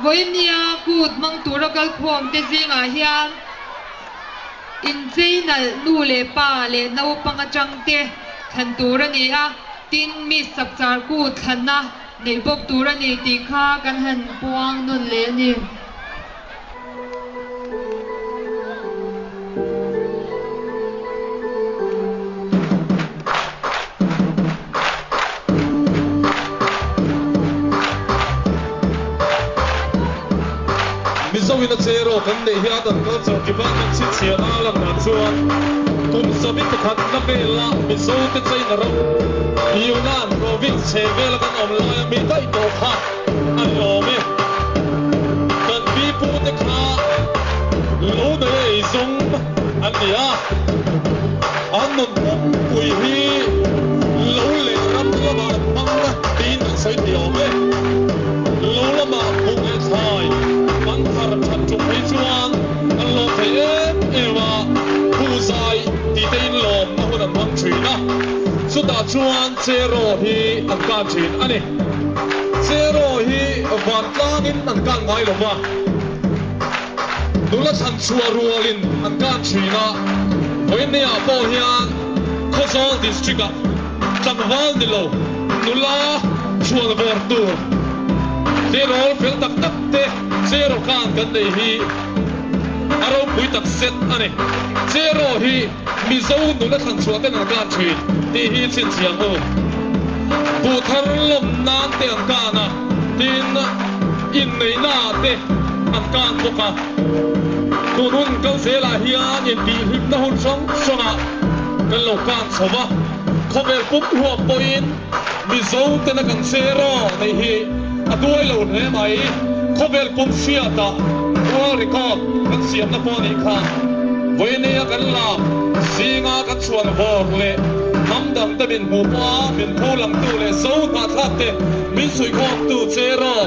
Vawinia kut hmang tura kalkhawm te zingah hian inchei nalh nu leh pa leh naupang atang te thlan tur a ni a, tin Miss Chapchar kut thlanna neih bawk tur a ni tih kha kan han puang nawn leh a ni. Mizo in a che erawh kan neih hian an culture department chhinchhiahna a lan dan chuan kum sawmi pakhat na vela Mizo te China ram Yunnan province chhe vela kan awm laia mi daih tawh kha a ni awm e. Kan pi pu te kha lo nei a ei zawng an ni a, an nun pumpui hi lo leh ram lamah an hmang tiin an sawi thei awm e. Lo lamah buh leh thlai an thar that tum phei chuan an lawm thei em em a, phuzai tih te in lawmna hun an hmang thin a, chutah chuan cheraw hi an kan thin a ni. Cheraw hi vantlangin an kan ngai lo va, nula chhan chhuah rualin an kan thin a, vawiinniah pawh hian Khawzawl District-ah tlangval ni lo nula chhuan vawr tur tirawl fel tak tak te cheraw kan kan nei hi a ropui tak zet a ni. Cheraw hi Mizo nula thlan chhuah ten an kan thin tih hi chhinchhiah u. Buh thar lawm nan te an kan a, tin inneihna ah te an kan bawk a. Tun hun kal zelah hian intihhlimna hun hrang hrangah kan lo kan chho va, khawvel pum huap pawhin Mizo tena kan che raw neih hi a duai lo hle mai. Khawvel pum hriatah World Record kan siamna pawh a nih kha. Vawinia kan lam zinga kan chhuan vawr leh hnam dangte min hmuh pawha min phu langtu leh zo hnahthlak te min suihkhawmtu che raw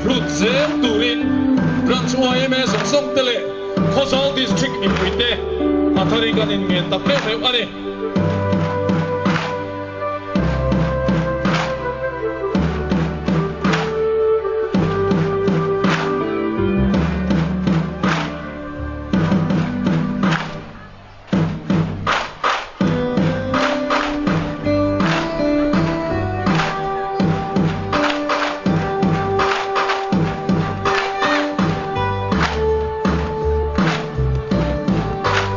hlut zel turin Branch yma zawng zawng te leh Khawzawl District mipuite a thari kan inngen tak meuh meuh a ni.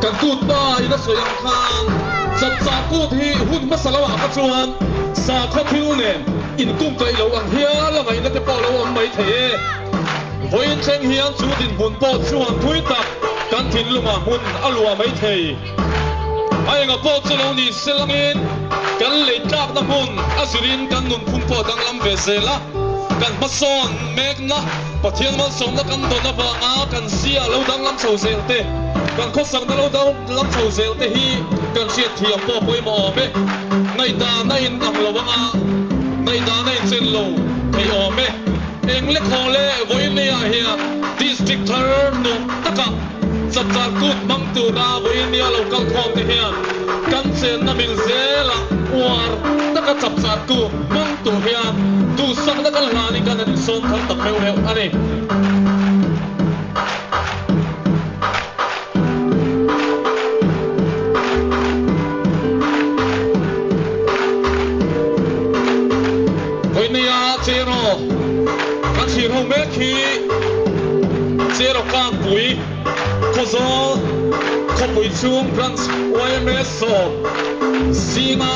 Kan kut pa in a sawi ang khan chapchar kut hi hun hmasa lo ah kha chuan sakhaw thil nen inkungkaih lo ang hial a ngaihna te pawh lo awm mai thei e. Vawiin thleng hian chu dinhmun pawh chuan thui tak kan thinlungah hmun a luah mai thei. A enga pawh chu lo ni se langin kan lei tlakna hmun a zirin kan nunphung pawh a danglam ve zel a, kan hmasawn mekna Pathian malsawmna kan dawn avanga kan zia lo danglam chho zel te, kan khawsakna lo danglam chho zel te hi kan hriatthiam pawh pawimawh awm e. Ngaihdan a inang lo anga ngaihdan a inchen lo thei awm e. Eng le khaw le vawiinniah hian District thar nuam takah chapchar kut hmang tura vawiinnia lo kal khawm te hian kan chenna mil zela uar taka chapchar kut hmang tur hian duhsakna kan hlanin kan han insawn thar tak meuh meuh a ni. Vawinia Cheraw kan thlir ho mek hi Cheraw Kangpui Khawzawl khawpui chhung Branch yma sawm zinga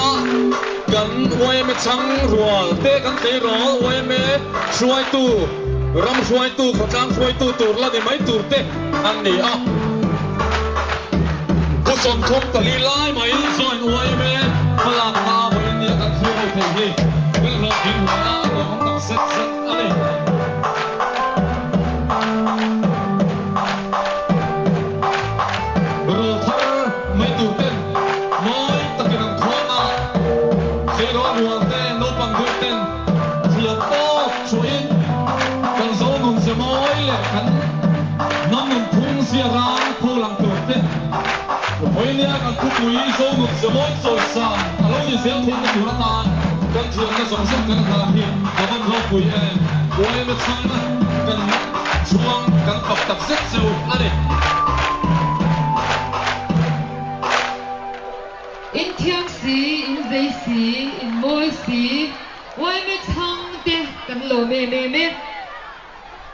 kan yma chhang rual te kan tleirawl yma hruaitu ram hruaitu khawtlang hruaitu tur la ni mai tur te an ni a. Pu 34 lai mai join yma hmalakna a vawiin nia kan thlir ho thei hi kan hlawhtling hle a, a lawmawm tak zet zet a ni. Rawl thar mai tur ten mawi takin an khawng a, tleirawl rual te, naupang deuh ten thiam tawk chhuahin kan zo nun ze mawi leh kan hnam nun phung zia rang pho lang tur te vawinia kan thupui zo nun ze mawi chawisan a lo ni zel theihna tur atan kan thiamna zawng zawng kan hlan hi ka van ropui em? Yma chhangna kan. chhuang, kan fak takzet che u a ni. In thiam si, in zei si, in mawi si, uaime chhang te kan lawm em em e.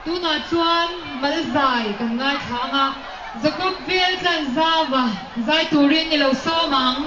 Tunah chuan mal zai kan ngaithla ang a, Jacob vel tlan zauva zai turin i lo sawm ang.